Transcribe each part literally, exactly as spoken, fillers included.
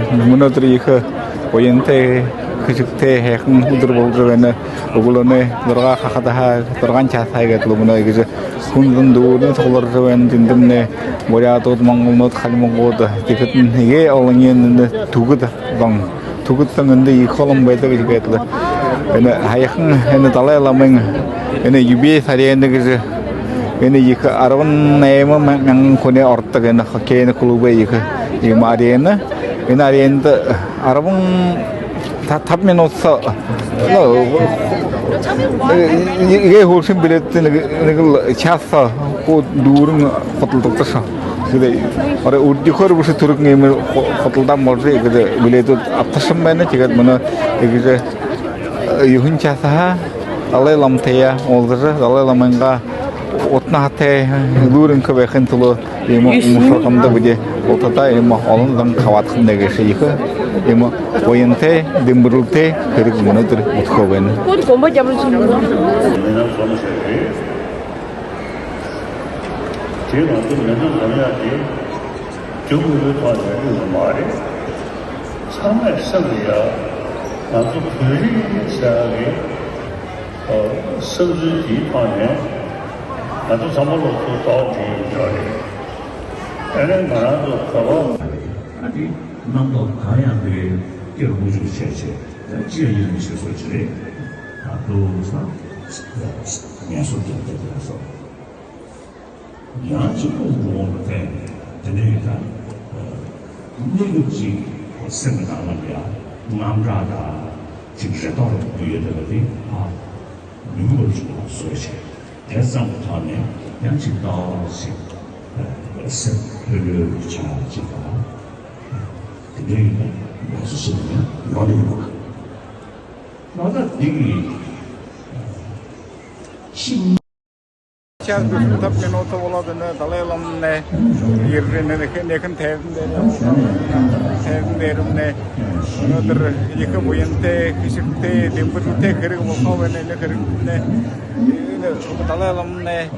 Мүнөөдэр ехэ буянтай, хэшэгтэй, һайхан үдэр болжо байна. Үглөөнэй зургаа хахадаһаа, зургаан часһаа гээд лэ мүнөө иигэжэ хүн зон дүүрэн сугларжа байна. Тэндэмнай буряадууд, монголнууд, хальмагууд, тиихэдэнь эгээ олониинь энэ түгэд зон. Түгэд зон эндэ ехэ олон байдаг гэжэ гээд лэ. Энэ һаяхан энэ Далай ламын энэ ЮБИЭС арена гэжэ энэ ехэ арбан найман мянган хүнэй ородог энэ хоккейный клубай ехэ иимэ арена. Энэ аренада арбан та-, табан минута соо, ну, э, эгээ һүүлшын билет нэгэ, нэгэл час соо хуу дүүрэн худалдагдашоо. Тиигээд орой үрдихөөр бэшэ түргэн иимэ ху-, худалдаан болжо, иигээд билетүүд абташаһан байна. Тиигээд мүнөө иигэжэ, э, юһэн часһаа Далай ламтаяа уулзажа, Далай ламынгаа ута наһатай, элүүр энхэ байхын түлөө иимэ ушархандаа бидэ бултадаа иимэ олон зон хабаадахамнай гээшэ ехэ иимэ буянтай, дэмбэрэлтэй хэрэг мүнөөдэр бүтэхөө байна. Цаана ཡང་གཅིག་པོ་འགྲོ་བ་དེ་དེ་ནས་ད་གནས་སྐབས་ཅིག་སེམས་ནང་ལ་ཡང་དངངས་སྐྲག་དང་ཅིག་རེ་དོགས་ཡོད་དེ་བ་དེ་ཨ་མི་འོས་ཅིག་ལ་བཟོས་བྱས། དེ་ཙམ་གྱི་ཐོག་ནས་ཡང་ཅིག་ལྟ་བ་ཞིག་སེམས་ལྷོད་ལྷོད་ཆགས་ཅིག་དང་དེ་འདྲ་ཡིན་ན་ཡོངས་སུ་ཞིག་ཡང་ཡོང་ནས་ཡོད་པ། ད་ལྟ་འདི་གི་ཤིང་ཆར་དུས་སུ་ཐབས་མེད་ནོ་ཐོག་ལ་དེ་ནས་དཱ་ལའི་བླ་མ་ནས་ཡར་རིང་ནས་ཁེ་ནས་ཁན་ཐེབས་འདི་ནས་ཐེབས་འདི་རུ་ནས་ཨ་ནི་དེར་ཡི་གེ་བུ་ཡིན་ཏེ་ཤིག་ཏེ་དེ་འབུར་ཏེ་ཁེ་རིག་བོ་ཁོ་བས་ནས་ཁེ་རིག་ནས་དཱ་ལའི་བླ་མ་ནས་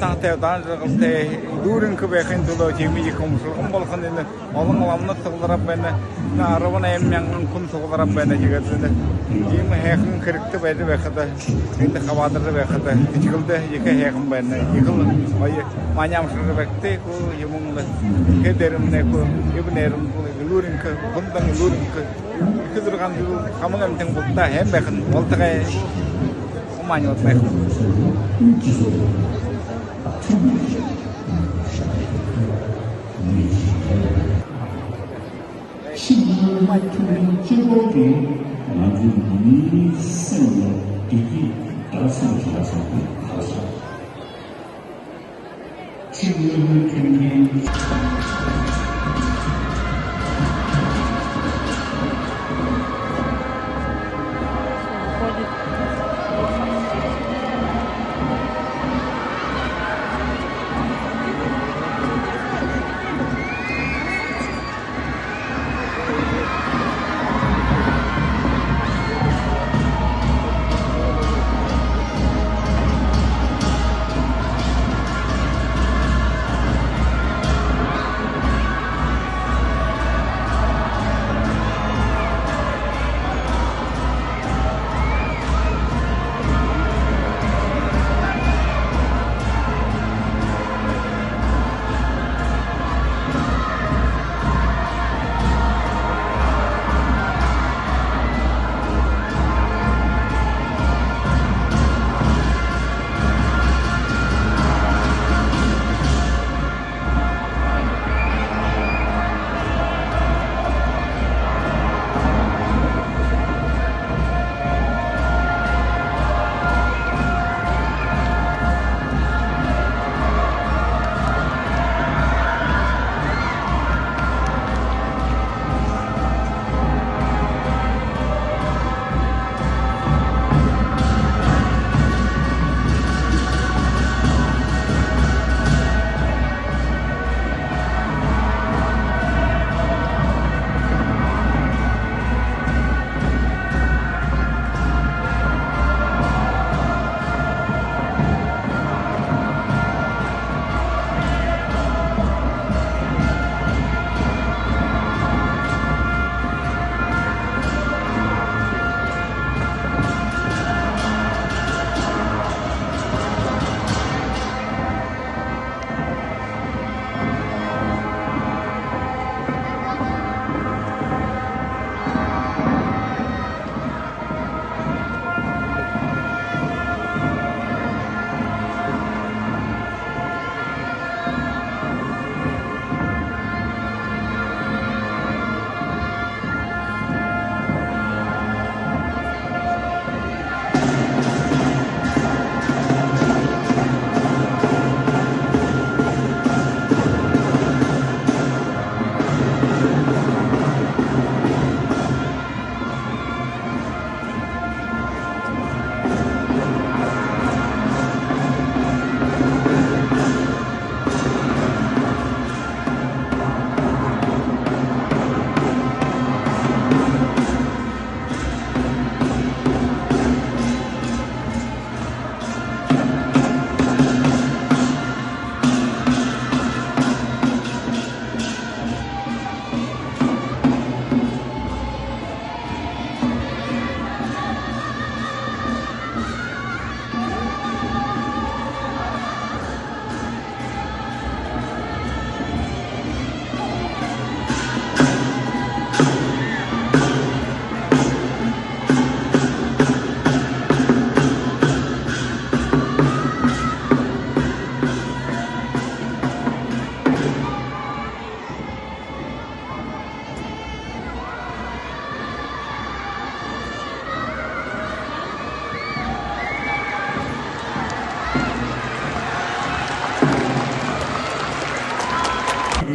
ཐང་ཐེབས་དང་རག་ཏེ་དུ་རིང་ཁེ་བས་ཁན་དུ་ལོ་ཅི་མི་ཡི་གོམས་སྲོལ་གོམས་བོ་ཁན་ནས། Олон ламанууд суглараад байна. Энэ арбан найман мянган хүн суглараад байна. Тиигээд энэ иимэ һайхан хэрэгтэй байжа байхада, эндэ хабаадаржа байхада, ехэл ехэ һайхан байна. Ехэл гоё манай амшаржа байгты, хуу юумэн лэ. Ехэ дээрэмнай хуу, эб нээрэмнай хуу, элүүр энхэ, хүн зон элүүр энхэ. Ехэ зургаан жэл хамаг амитан булта һайн байхань болтогой. Хумаань болтогой.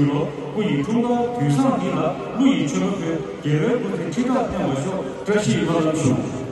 ལོ་སྐུ་ཡི་འཁྲུངས་སྐར་དུས་བཟང་འདི་ལ་ཀླུ་ཡི་མཆོད་པ་ཕུལ་རྒྱལ་བའི་སྐུ་ཚེ་ཁྲི་ཕྲག་བརྟན་པར་ཤོག། བཀྲ་ཤིས་སྨོན་ལམ་ཞུ།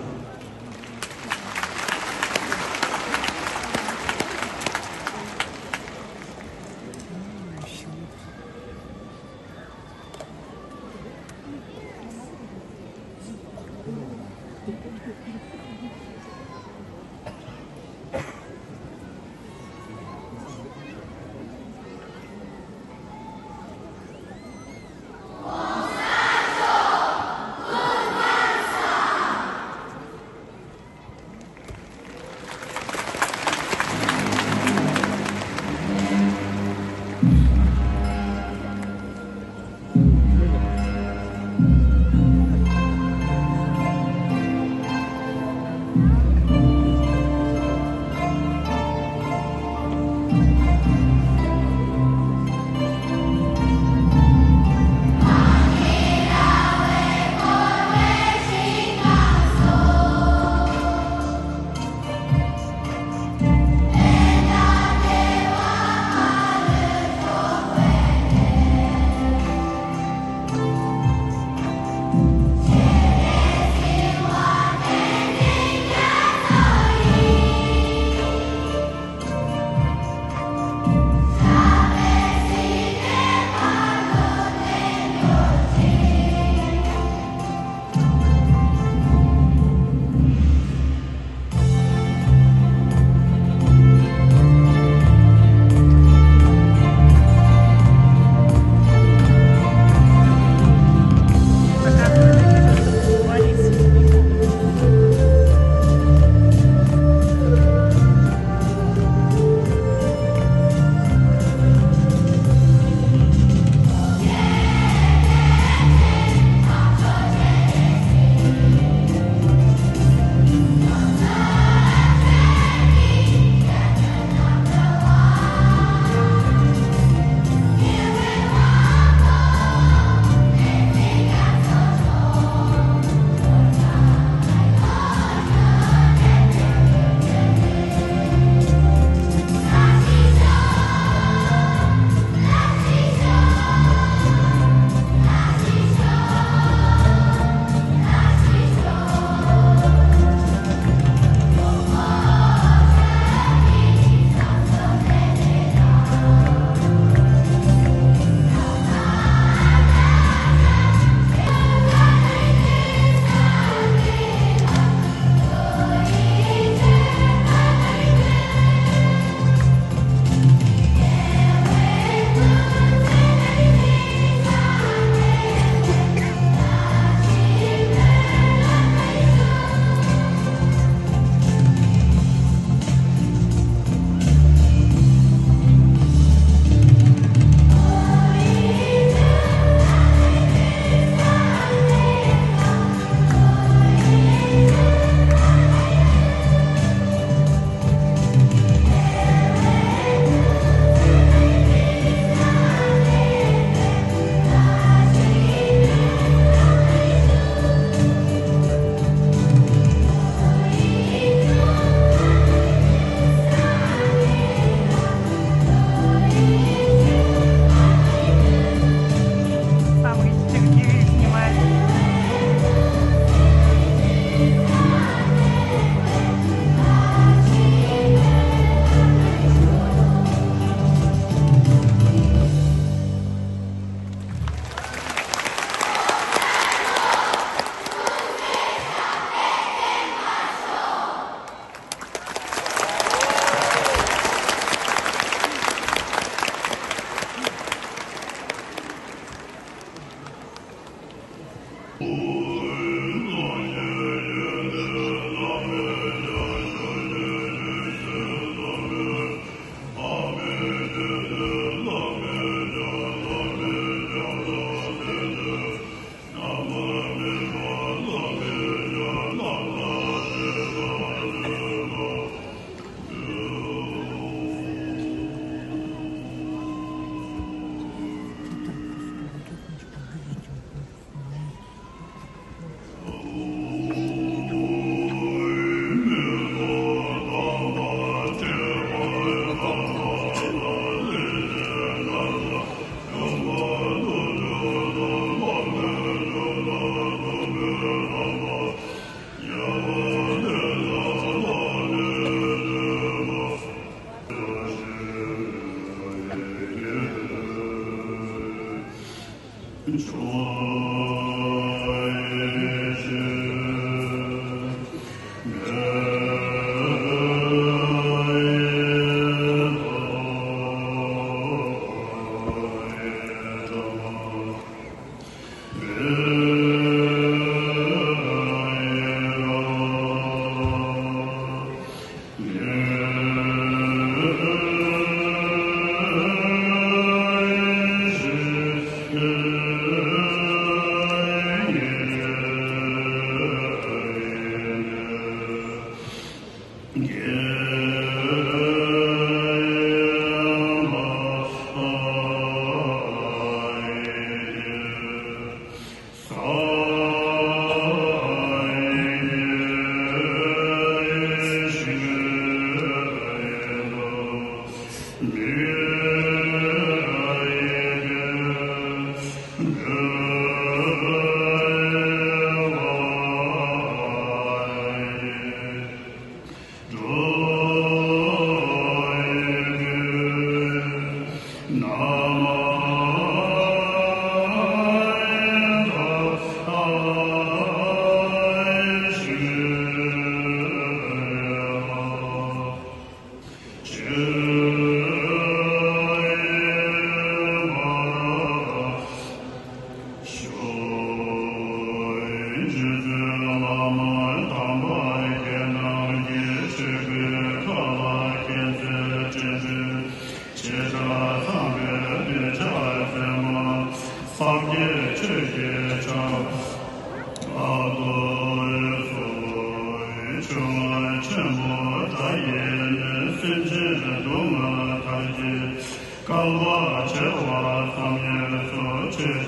བསྐལ་པ་བྱེ་བ་ཙམ་ཡོངས་སུ་ཆད་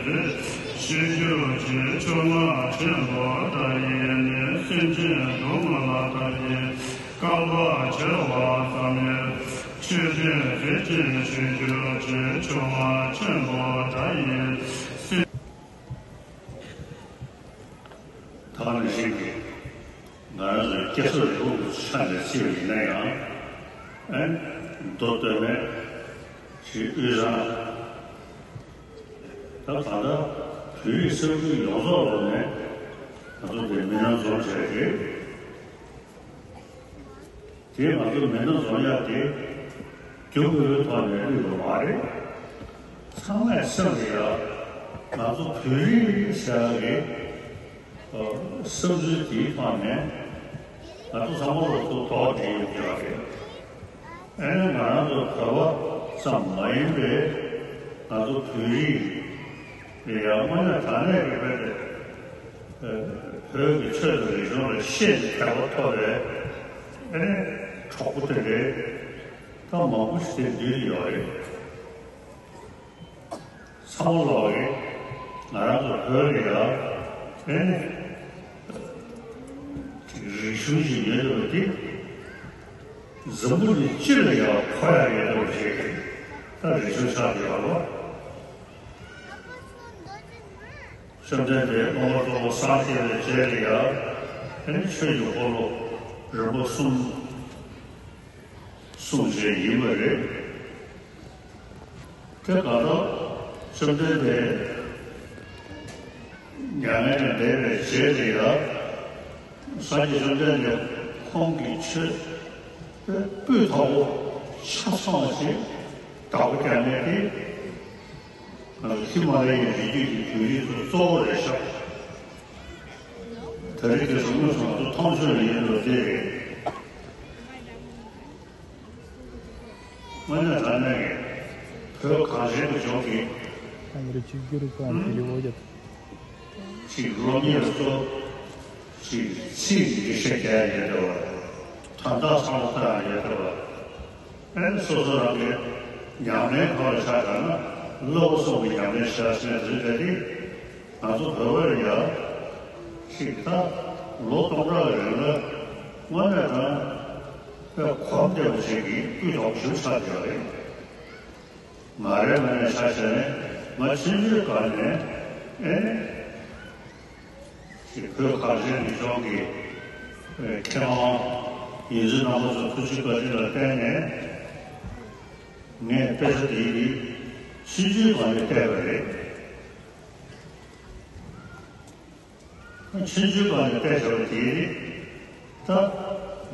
དེ། ཤེས་རྒྱུད་ཀྱི་ཕྱོགས་སྔ་ཆེན་པོ་དག་ཡེ་ནས་སེམས་ཅན་སྡུག་བསྔལ་ལ་ཐར་ཞིང་། བསྐལ་པ་བྱེ་བ་ཙམ་ཡོངས་ཆོས་ཀྱི་ཟས་ཅན་ཤེས་རྒྱུད་ཀྱི་ཕྱོགས་སྔ་ཆེན་པོ་དག་ཡེ་ནས་སེམས། ད་ནི་ཞིག་གིས་ང་རང་ཚོའི་སྐྱེ་སར་ལུས་པོ་ཆ་ནས་བརྩིས་པ་ཡིན་ན་ཡང་། ཨེ། མདོ་སྟོད་སྨད་ཀྱི་དབུས་གཙང་། ད་གང་ལྟར་བོད་རིགས་ས་ཁུལ་ཡོངས་རྫོགས་ལ་ནས་ང་ཚོ་འདི་མི་སྣ་འཛོམས་བྱས་རེད། དེ་ང་ཚོ་མི་སྣ་འཛོམས་ཡག་དེ་རྒྱུ་དངོས་པོའི་ཐོག་ནས་གླུས་པ་མ་རེད། ཚང་མས་སེམས་ལ་ཡ་ང་ཚོ་བོད་རིགས་ཟེར་ཡག་གི་ཨ་བསམ་ཚུལ་དེའི་ཐོག་ནས་ང་ཚོ་ཚང་མ་ལོ་ཐོག་དོགས་འདྲེས་ཡོང་གི་ཡོད་རེད། ཨེ་ནས་ང་རང་ཚོ་བོད་པ་ཙམ་མ་ཡིན་པའི་ང་ཚོ་བོད་རིགས་ལ་ཡ་དངོས་གནས་དྲང་གནས་ཀྱི་རྦད་དེ་ཨ་བོད་ཀྱི་ཆོས་དང་རིག་གཞུང་ལ་ཤེས་ནས་དད་པ་ཐོབ་པའི་ཨེ་ནས་གྲོགས་པོ་དེ་འདྲའི་ད་མང་པོ་ཞིག་དེ་འདུས་ཡོད་རེད། ཚང་མ་ལོག་གིས་ང་རང་ཚོ་བོད་ལ་ཡ་ཨེ་ནས་རིག་གཞུང་ཞིག་ཡོད་པ་དེ་འཛམ་བུ་གླིང་སྤྱི་ལ་ཡ་གོ་ཡག་ཡོད་པ་ཞིག་ད་རིག་གཞུང་ཆགས་ཡོད་པ། བཅོམ་ལྡན་འདས་སློབ་མ་གཙོ་བོ་སངས་རྒྱས་པའི་རྗེས་ལ་ཡ་ཨེ་ནས་ཆོས་ཀྱི་འཁོར་ལོ་རིམ་པ་གསུམ་གསུངས་བྱས་ཡིན་པ་རེད། དེ་ག་ལ་བཅོམ་ལྡན་འདས་མྱ་ངན་ལས་འདས་པའི་རྗེས་ལ་ཡ་སངས་རྒྱས་བཅོམ་ལྡན་འདས་ཁོང་གི་ཆོས་སྤུས་དག་པོ་ཆ་ཚང་བ་ཞིག་བདག་པོ་རྒྱག་མཁན་དེ་ང་ཚོ་ཧི་མ་ལ་ཡའི་རི་རྒྱུད་ཀྱི་བོད་རིགས་ཚོ་གཙོ་བོ་རེད་ཤག་ད་རེས་ཀྱི་གཞུང་ལུགས་སོགས་ཚོ་མཐོང་ཆོས་ཡིན་ལོ་དེ་རེད། དངོས་གནས་དྲང་གནས་ཀྱི་བོད་གངས་ཅན་གྱི་ལྗོངས་ཀྱི་Там рычаги руками переводят. ཅིག་སློབ་གཉེར་སོགས་ཅིག་ཚིག་འདི་བཤད་རྒྱུ་ཡོད་དོ། དོན་དག་ཚང་མ་ལྟ་ཡ་ཡོད་དོ། ཨེ་སོ་སོ་རང་གི་ཉམས་ལེན་གང་ལ་བྱ་དགོས་ན་བློ་གསུམ་གྱི་ཉམས་ལེན་བྱ་ཟེར་ནས་རེད་དེ། ང་ཚོ་བོད་པ་ཡ་ཞིག་ད་ལོ་སྟོང་ཕྲག་གི་རིང་ལ་དངོས་གནས་དྲང་དཔེ་གོམས་བདེ་པོ་ཞིག་གི་སྤུས་དག་ཞིག་ཆགས་ཡོད་རེད། ང་རའི་ངོས་ནས་ཆ་བཞག་ནས་ང་ཆུང་ཆུང་སྒང་ནས་ཨེ་ནས་ཅིག་བོད་གངས་ཅན་གྱི་ལྗོངས་ཀྱི་མཁས་དབང་ཡོངས་འཛིན་རྣམ་པ་ཚོའི་ཐུགས་རྗེ་བཀའ་དྲིན་ལ་བརྟེན་ནས་ངས་དཔེ་ཆ་དེ་ཆུང་ཆུང་སྒང་ནས་བལྟས་པ་རེད། ཆུང་ཆུང་སྒང་ནས་བལྟས་བཞག་པ་དེ་རེད། ད་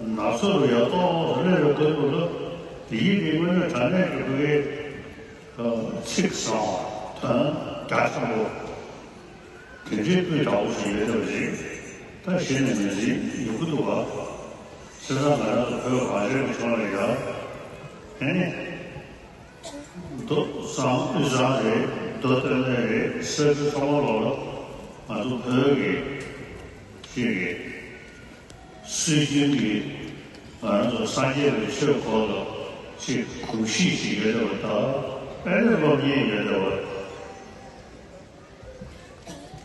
ནག་ཚོ་ལ་ཡ་ཏོག་ཙམ་སླེབས་པའི་སྐབས་ལ་དེ་ཡི་དེ་དངོས་གནས་དྲང་གནས་ཀྱི་ཕ་གིའི་ཚིག་བཟང་བ་དོན་རྒྱ་ཆེན་པོ་དེ་འདྲའི་སྤུས་དག་པོ་ཞིག་ཡོད་བསྡད་པ་ཞིག་ད་གཞི་ནས་ངོས་འཛིན་ཡོང་གི་འདུག་ག་བྱས་ཙང་ང་རང་ཚོ་བོད་གངས་ཅན་གྱི་ལྗོངས་ལ་ཡ་ཨེ་ནི། མདོ་གསང་དབུས་གཙང་རེད། མདོ་སྟོད་སྨད་རེད། ས་ཁུལ་ཚང་མ་ལོག་ལ་ང་ཚོ་བོད་ཀྱི་ཅིག་གི་སྲོལ་རྒྱུན་གྱི་ང་རང་ཚོ་སངས་རྒྱས་པའི་ཆོས་སྐོར་ལ་ཅིག་གོམས་གཤིས་ཤིག་ཡོད་བསྡད་པ་དང་། ཨེ་ནི་སློབ་གཉེར་ཡོད་བསྡད་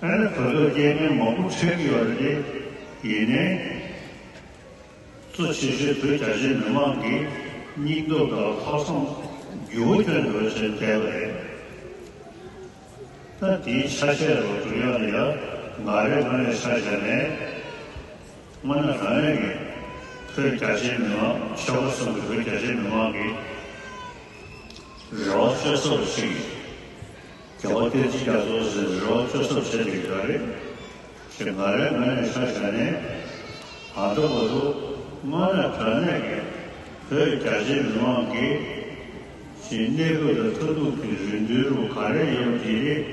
པ། ཨེ་ནི་བོད་ལ་རྐྱེན་ངན་མང་པོ་འཕྲད་ཀྱི་ཡོད་རེད་དེ། ཡིན་ནའི། གཙོ་ཆེ་ཤོས་བོད་རྒྱ་ཆེ་མི་མང་གི་སྙིང་སྟོབས་དང་ལྷག་བསམ་འགྱུར་བ་ཐོན་འགྲོ་ཟེར་བསྡད་པ་རེད། ད་དེའི་ཆ་ཤས་ལ་འགྲོ་ཡག་ལ་ཡ་ང་རའི་ངོས་ནས་ཆ་བཞག་ནས་དངོས་གནས་དྲང་གནས་ཀྱི་བོད་རྒྱ་ཆེ་མི་མང་ཆོལ་ཁ་གསུམ་གྱི་བོད་རྒྱ་ཆེ་མི་མང་གི་རེ་བ་བཅོལ་ས་ཞིག་རྒྱལ་བ་བསྟན་འཛིན་རྒྱ་མཚོ་ཟེར་རེ་བ་བཅོལ་ས་བྱས་ཏེ་ཡོད་རེད། ཞེས་ང་རའི་ངོས་ནས་ཆ་བཞག་ནས་ཨ་མདོ་བ་དུ་དངོས་གནས་དྲང་གནས་ཀྱི་བོད་རྒྱ་ཆེ་མི་མང་གི་ཞིག་གནས་བབ་དང་མཐུན་ཐུག་གི་རེ་འདུན་རུ་ག་རེ་ཡོད་དེ་རེད།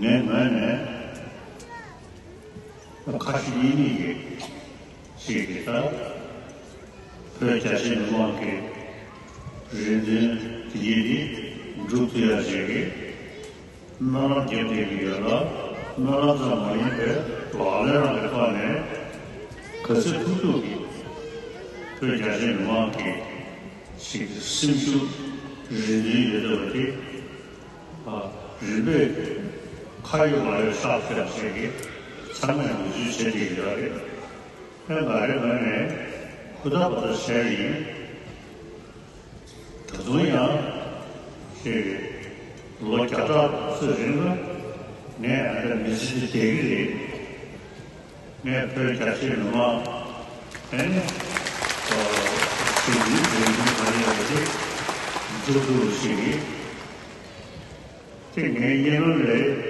ངའི་ངོས་ནས་ཁ་ཞིག་ཡིན་ནི་གི་ཞིག་གི་ད་བོད་རྒྱ་ཆེ་མི་མང་གི་རེ་འདུན་དེ་ཡིན་ནི་འགྲུབ་ཐུབ་ཡག་ཞིག་གི་སྨོན་ལམ་རྒྱབ་བསྡད་ཀྱི་ཡོད་ལ། སྨོན་ལམ་ཙམ་མ་ཡིན་པའི་ལག་ལེན་རང་གི་ཐོག་ནས་ག་ཚོད་ཐུབ་ཐུབ་ཀྱིས་བོད་རྒྱ་ཆེ་མི་མང་གི་ཞིག་སེམས་ཤུགས་རེ་འདུན་ཡོད་བསྡད་པ་དེ། ཨ། རིམ་པས་ཁ་ཡོད་ལག་ཡོད་ཤག་ཟེར་ཞིག་གིས་ཚང་མས་ངོས་འཛིན་བྱེད་བསྡད་ཀྱི་ཡོད་རེད། ཨེ་ང་རའི་ངོས་ནས་ཧུར་ཐག་པ་ཐག་བྱས་ཡིན། ད་དུང་ཡང་ཞིག་ལོ་བརྒྱ་ཕྲག་ཙམ་རིང་ལ་ངས་ཨ་ནི་མི་ཚེ་འདི་བསྡད་ཀྱི་རེད། ངས་བོད་རྒྱ་ཆེ་མི་མང་ཨེ་ནི་ཞིག་ཡིན་ཟེར་ཡིན་ག་རེ་ཡོད་པ་དེ་མཛུབ་ཐུག་ཞིག་ཡིན། དེ་ངའི་གཉེན་ལམ་ལས་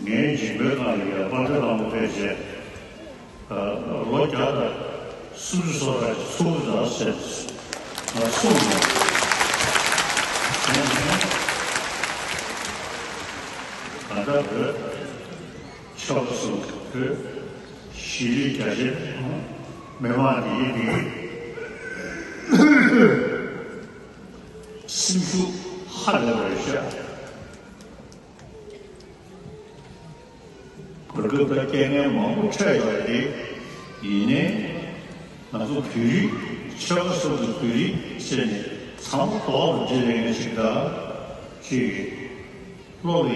ངའི་སྦྱིན་པའི་སྒང་ལ་ཡང་དཔལ་ལྡན་ལྷ་མོ་ཕལ་ཆེར་ལོ་བརྒྱ་དང་སུམ་ཅུ་སོ་ཕྲག་ཅིག་ཚུགས་ཀྱི་རེད་ཟེར་ང་གསུངས་ཡོད། དེ་ནས་ད་ལྟ་བོད་ཆོལ་ཁ་གསུམ་གྱི་བོད་གཞིས་ལུས་རྒྱ་ཆེ་མི་མང་འདི་ཡིན་ནི། སེམས་ཤུགས་ཧ་ལས་པ་རེད་ཤག་བར་སྐབས་ད་རྐྱེན་ངན་མང་པོ་འཕྲད་ཡོད་རེད། ཡིན་ནའི་ང་ཚོ་བོད་རིགས་ཆོལ་ཁ་གསུམ་གྱི་བོད་རིགས་ཟེར་ནས་ཚང་མ་རྡོག་ཏུ་སྒྲིལ་ཡ་ཞིག་དང་ཅིག་བློ་ལ་ཡ་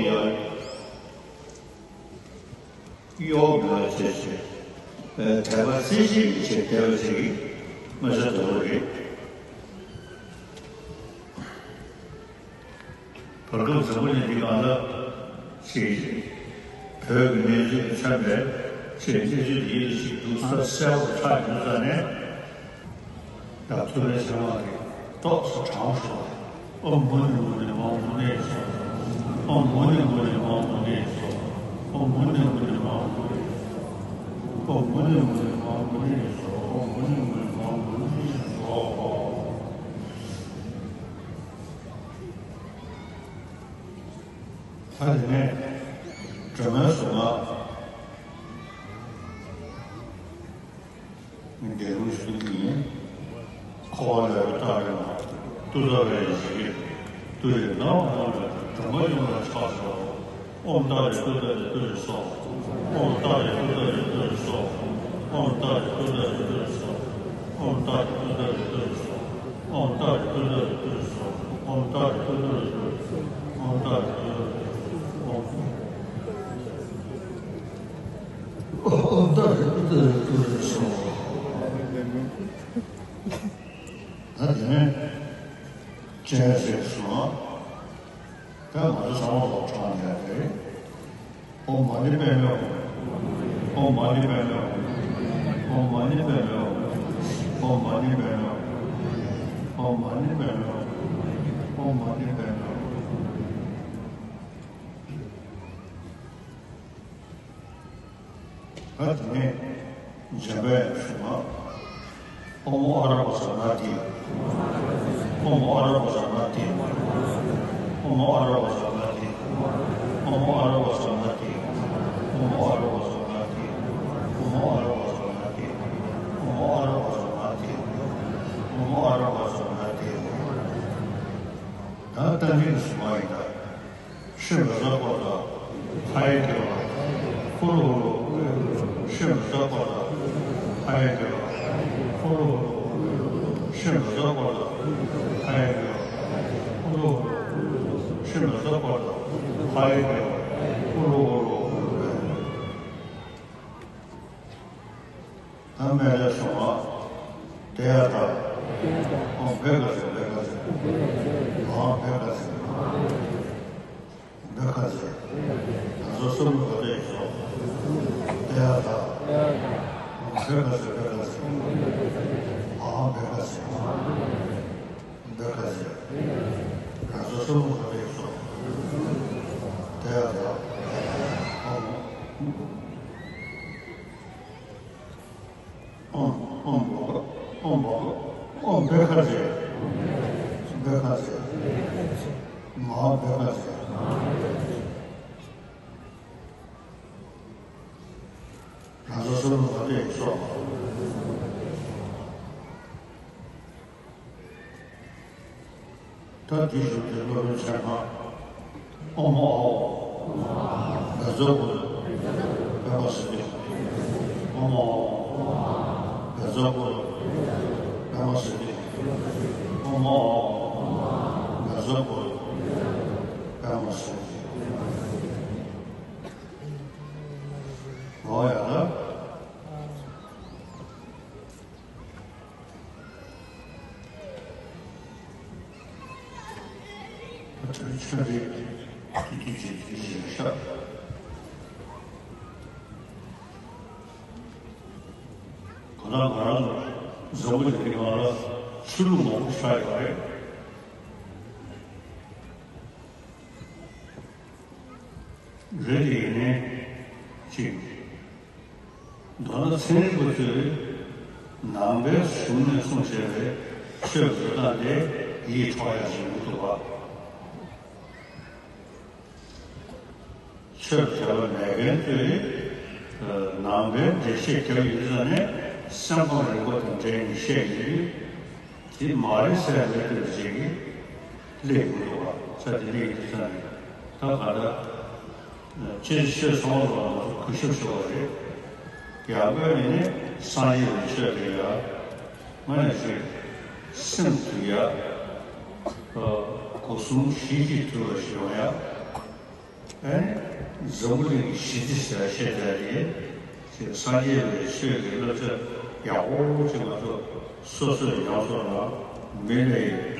གཡོ་མེད་པ་བྱས་བྱས། དད་པ་རྩེ་གཅིག་བྱས་བསྡད་པ་ཞིག་མངོན་གསལ་དོད་པོ་རེད། བར་སྐབས་གཟའ་ཕུར་བུ་ཉིན་འདི་གང་ལ་ཞིག་བོད་ཀྱི་གནས་ཚུལ་གྱི་མཚོན་པའི་ཞིག་གནས་ཚུལ་འདི་ཡིད་ལ་ཞིག་འདུག་ས་གསལ་པོ་ཆགས་ཡོད་ཙང་ནས། ཡང་ཐུབ་པའི་ཚེ་དབང་གིས་ཏོག་ཙམ་དྲང་ཞུ་བ། ཨོཾ་མུ་ནེ་མུ་ནེ་མ་ཧཱ་མུ་ནེ་སྭཱ་ཧཱ། ཨོཾ་མུ་ནེ་མུ་ནེ་མ་ཧཱ་མུ་ནེ་སྭཱ་ཧཱ། ཨོཾ་མུ་ནེ་མུ་ནེ་མ་ཧཱ་མུ་ནེ་སྭཱ་ཧཱ། ཨོཾ་མུ་ནེ་མུ་ནེ་མ་ཧཱ་མུ་ནེ་སྭཱ་ཧཱ། ཨོཾ་མུ་ནེ་མུ་ནེ་མ་ཧཱ་མུ་ནེ་སྭཱ་ཧཱ། ད་དེ་ནས་སྒྲོལ་མའི་གཟུངས་སྔགས་འདོན་ཞུ་རྒྱུ་ཡིན། འཁོར་བ་ལས་རབ་ཐར་བའི་མ། ཏུཏྟཱ་ར་ཡེ་ཤྭ་ཀྱེ། ཏུ་རེ་ནཱ་ཧཱུྃ་ལས་སྒྲོལ་མ་ཡུམ་ལ་ཕྱག་འཚལ་ལོ། ཨོཾ་ཏཱ་རེ་ཏུཏྟཱ་རེ་ཏུ་རེ་སྭཱ་ཧཱ། ཨོཾ་ཏཱ་རེ་ཏུཏྟཱ་རེ་ཏུ་རེ་སྭཱ་ཧཱ། ཨོཾ་ཏཱ་རེ་ཏུཏྟཱ་རེ་ཏུ་རེ་སྭཱ་ཧཱ། ཨོཾ་ཏཱ་རེ་ཏུཏྟཱ་རེ་ཏུ་རེ་སྭཱ་ཧཱ། ཨོཾ་ཏཱ་རེ་ཏུཏྟཱ་རེ་ཏུ་རེ་སྭཱ་ཧཱ། ཨོཾ་ཏཱ་རེ་ཏུཏྟཱ་རེ་ཏུ་རེ་སྭཱ་ཧཱ། ཨོཾ་ཏཱ་རེ་ཏུཏྟཱ་རེ་ཏུ་རེ་སྭཱ་ཧཱ། ཨོཾ་ཏཱ་རེ་ཏུཏྟཱ་རེ་ཏུ་རེ་སྭཱ་ཧཱ། ད་དེ་ནས་སྤྱན་རས་གཟིགས་སུ། ད་ང་ཚོ་ཚང་མ་ལོག་ཕྲང་ཡ་རེད། ཨོཾ་མ་ཎི་པདྨེ་ཧཱུྃ། ཨོཾ་མ་ཎི་པདྨེ་ཧཱུྃ། ཨོཾ་མ་ཎི་པདྨེ་ཧཱུྃ། ཨོཾ་མ་ཎི་པདྨེ་ཧཱུྃ། ཨོཾ་མ་ཎི་པདྨེ་ཧཱུྃ། ཨོཾ་མ་ཎི་པདྨེ་ཧཱུྃ། ཨ་ནི་འཇམ་དཔལ་གསུངས་པ། ཨོཾ་ཨ་ར་བ་ཛ་ན་དྷཱིཿ། ཨོཾ་ཨ་ར་བ་ཛ་ན་དྷཱིཿ། ཨོཾ་ཨ་ར་བ་ཛ་ན་དྷཱིཿ། ཨོཾ་ཨ་ར་བ་ཛ་ན་དྷཱིཿ། ཨོཾ་ཨ་ར་བ་ཛ་ན་དྷཱིཿ། ཨོཾ་ཨ་ར་བ་ཛ་ན་དྷཱིཿ། ཨོཾ་ཨ་ར་བ་ཛ་ན་དྷཱིཿ། ད་ཏན་ཏན་སུ་མ་ཡིན་ད། ཤི་མི་ཟ་བར་དུ་ཧ་ཡང་གི་བ། ཧུ་ལུ་ཧུ་ལུ། ཤི་མི་ཟ་བར་དུ་ཧ་ཡང་གི་བ། ཧུ་ལུ་ཧུ་ལུ། ཤི་མི་ཟ་བར་དུ་ཧ་ཡང་གི་བ། ཧུ་ལུ་ཧུ་ལུ། ཤི་མི་ཟ་བར་དུ་ཧ་ཡང་གི་བ། ཧུ་ལུ་ཧུ་ལུ། ད་མེ་ལེ་སོང་བ། ཏདྱ་ཐཱ། ཨོཾ་བྷཻ་ཥ་ཛྱེ་བྷཻ་ཥ་ཛྱེ། མ་ཧཱ་བྷཻ་ཥ་ཛྱེ། བྷཻ་ཥ་ཛྱེ། ང་ཚོ་གསུམ་ག་དེ་ཡིན་སོང་། ཏདྱ་ཐཱ། ཨོཾ་བྷཻ་ཥ་ཛྱེ་བྷཻ་ཥ་ཛྱེ། མ་ཧཱ་བྷཻ་ཥ་ཛྱེ། བྷཻ་ཥ་ཛྱེ། ང་ཚོ་གསུམ་ག་དེ་ཡིན་སོང་། ཏདྱ་ཐཱ། ཨོཾ། ཨོཾ་ཨོཾ་བྷ་ག་ཨོཾ་བྷ་ག་ཨོཾ་བྷཻ་ཥ་ཛྱེ། བྷཻ་ཥ་ཛྱེ། མ་ཧཱ་བྷཻ་ཥ་ཛྱེ། ང་ཚོ་གསུམ་ག་དེ་ཡིན་སོང་། ད་དེའི་གཞུག་དེ་སློབ་དཔོན་ཆེན་པོ་ཨོཾ་ཨཱཿཧཱུྃ། བཛྲ་གུ་རུ་པདྨ་སིདྡྷི་ཧཱུྃ། ཨོཾ་ཨཱཿཧཱུྃ། བཛྲ་གུ་རུ་པདྨ་སིདྡྷི་ཧཱུྃ། ཨོཾ་ཨཱཿཧཱུྃ། བཛྲ་གུ་རུ་པདྨ་སིདྡྷི་ཧཱུྃ། འོ་ཡ་ད། ཨ་ཙི་ཙི་རེ། ཏི་ཏི་ཅིག་ཏི་ཅིག་ཤ། ག་ལ་ང་རང་ཚོ་འཛམ་བུ་གླིང་འདི་ནང་ལ་ཆོས་ལུགས་མང་པོ་ཆགས་ཡོད་རེད། རེད་དེ་ཡིན་ནའི་ཅིག་མདོར་ན་ཚན་རིག་པ་ཚོས་ནང་པའི་གཞུང་ནས་གསུངས་བཞག་པའི་ཆོས་ཀྱི་སྟངས་དེ་ཡིད་འཕྲོག་ཡག་ཞིག་མི་འདུག་པ། ཆོས་ལ་དད་པ་མེད་མཁན་ཚོས་ནང་པའི་འགྲེལ་བཤད་རྒྱབ་ཡོང་དུས་ཙམ་ནས་སེམས་ཁམས་རིག་པ་དང་འབྲེལ་ནས་བཤད་ཡོང་དུས། དེ་མ་རེད་ཟེར་མི་ཐུབ་པ་ཅིག་གིས་སླེབས་ཡོང་འདུག་པ། ས་དེ་སླེབས་ཡོང་དུས་ཙམ་ནས་ད་ག་འདྲ། སྤྱིར་ཆོས་ཚང་མ་ལ་ང་ཚོ་གུས་ཞབས་ཞུ་བ་རེད། ཡང་སྒོས་ནས་ནི་སངས་རྒྱས་པའི་ཆོས་རེད་ཡ། མ་ནས་ཞིག་སེམས་དུལ་ཡ། སྒོ་གསུམ་ཞི་བདེ་དུལ་བ་ཞིག་ཡོང་ཡ། ཨེ་ནི་འཛམ་བུ་གླིང་གི་ཞི་བདེ་ཟེར་བཤད་བསྡད་དེ། ཅིག་སངས་རྒྱས་པའི་ཆོས་ཀྱི་བསླབ་བྱ་ཡག་པོ་ཅིག་ང་ཚོ་སོ་སོས་ཡོངས་སུ་རང་མི་ལས།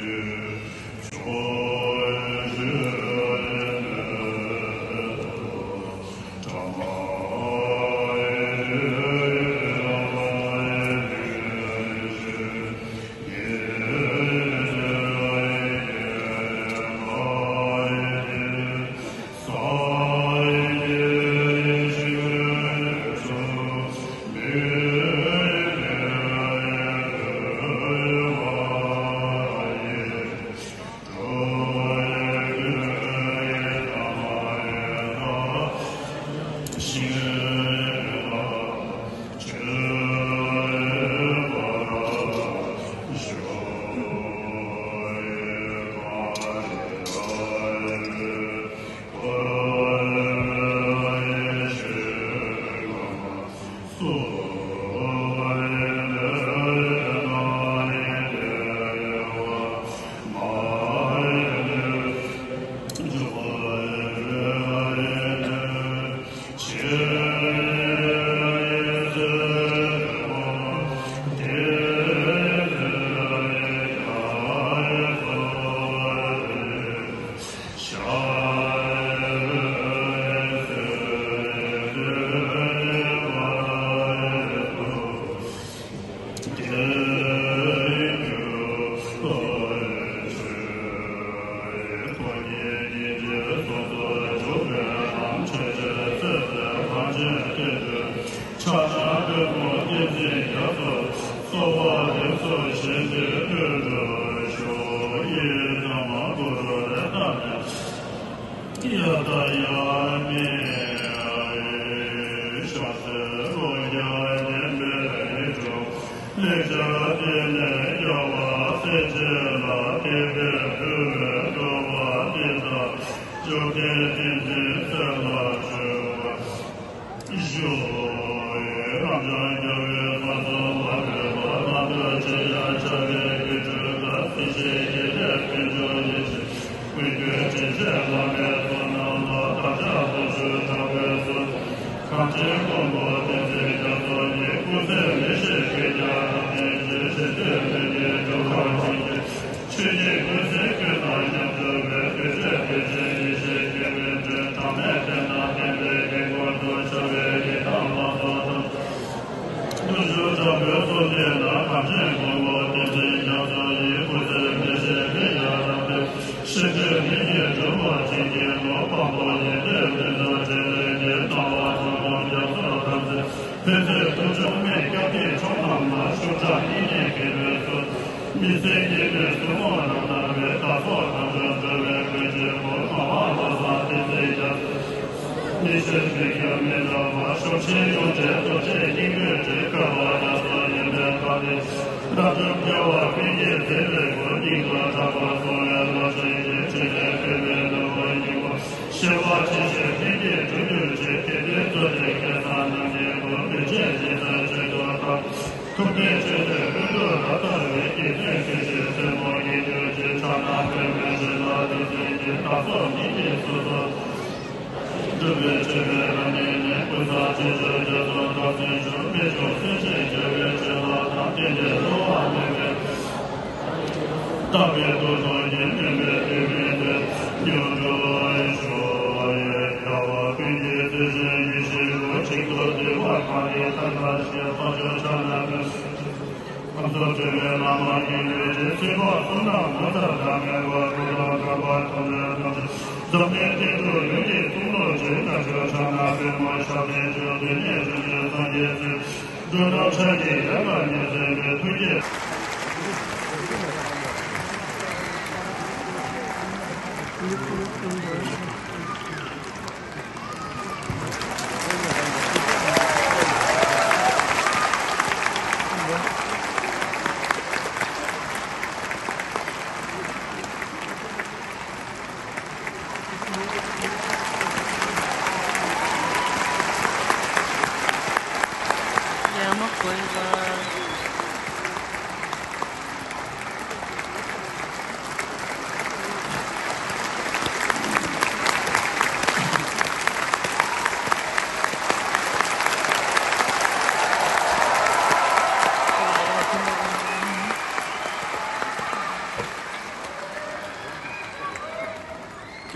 དེ་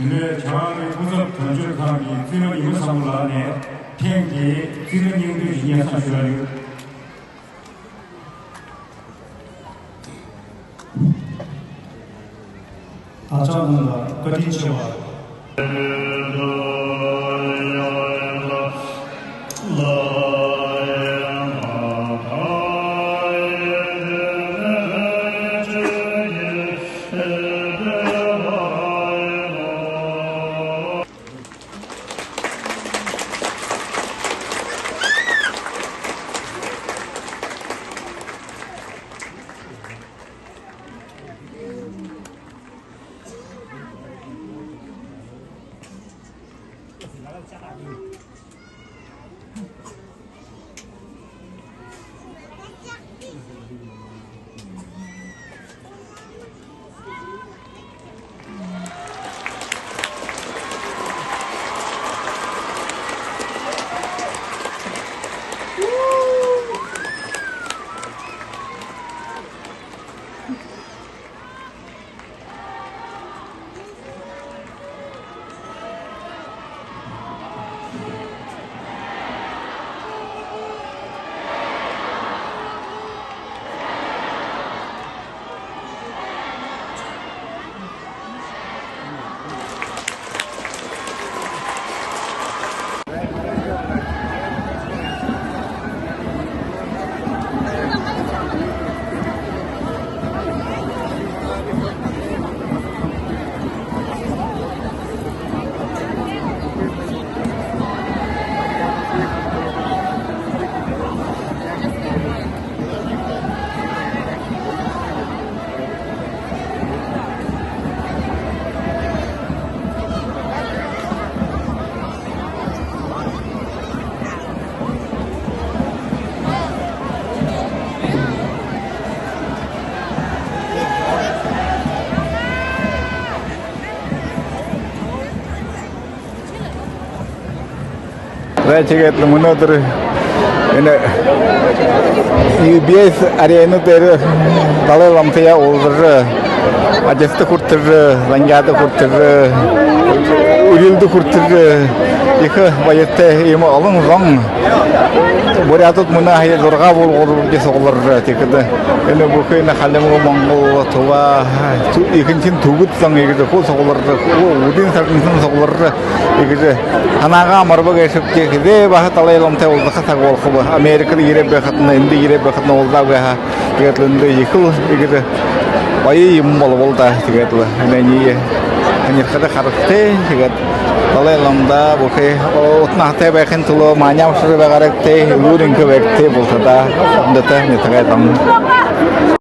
ནས་བྱང་ཨ་རིའི་སྐུ་ཚབ་དོན་གཅོད་ཁང་གི་རྩིས་རིག་ཉི་མ་བཟང་པོ་ལགས་ནས་ཐེངས་འདིའི་རྩིས་རིག་སྙིང་བསྡུས་ཀྱི་སྙན་སེང་ཞུ་གི་ཡོད། བདག་ཅག་རྣམས་ལ་བཀའ་དྲིན་ཆེ་བ། За, тиигээд мүнөөдэр энэ ю би эс арена дээрэ Далай ламтаяа уулзажа, адистаа хүртэжэ, зангяада хүртэжэ, үреэлдэ хүртэжэ, ехэ баяртай, иимэ олон зон. Буряадууд мүнөө һая зургаа буурал сугларжа, тиихэдэ энэ бүхы энэ Халимаг, Монгол, Тува, ту-, ехэнхинь Түбэд зон иигэжэ хуу сугларжа, хуу үдын сарнитан сугларжа, иигэжэ һанаагаа амарба гээшэбди, хэзээ баһа Далай ламтай уулзаха саг болохоб. Америкада ерээд байхадань, эндэ ерээд байхадань уулзаагүй һаа. Тиигээд лэ эндэ ехэл иигэжэ гоё юм болобол даа. Тиигээд лэ энэ һаниие һанирхажа харагты. Тиигээд Далай ламада бүхы ута наһатай байхын түлөө маани абашажа байгаарагты, элүүр энхэ байгты, бултадаа, ондоо нютагай зон.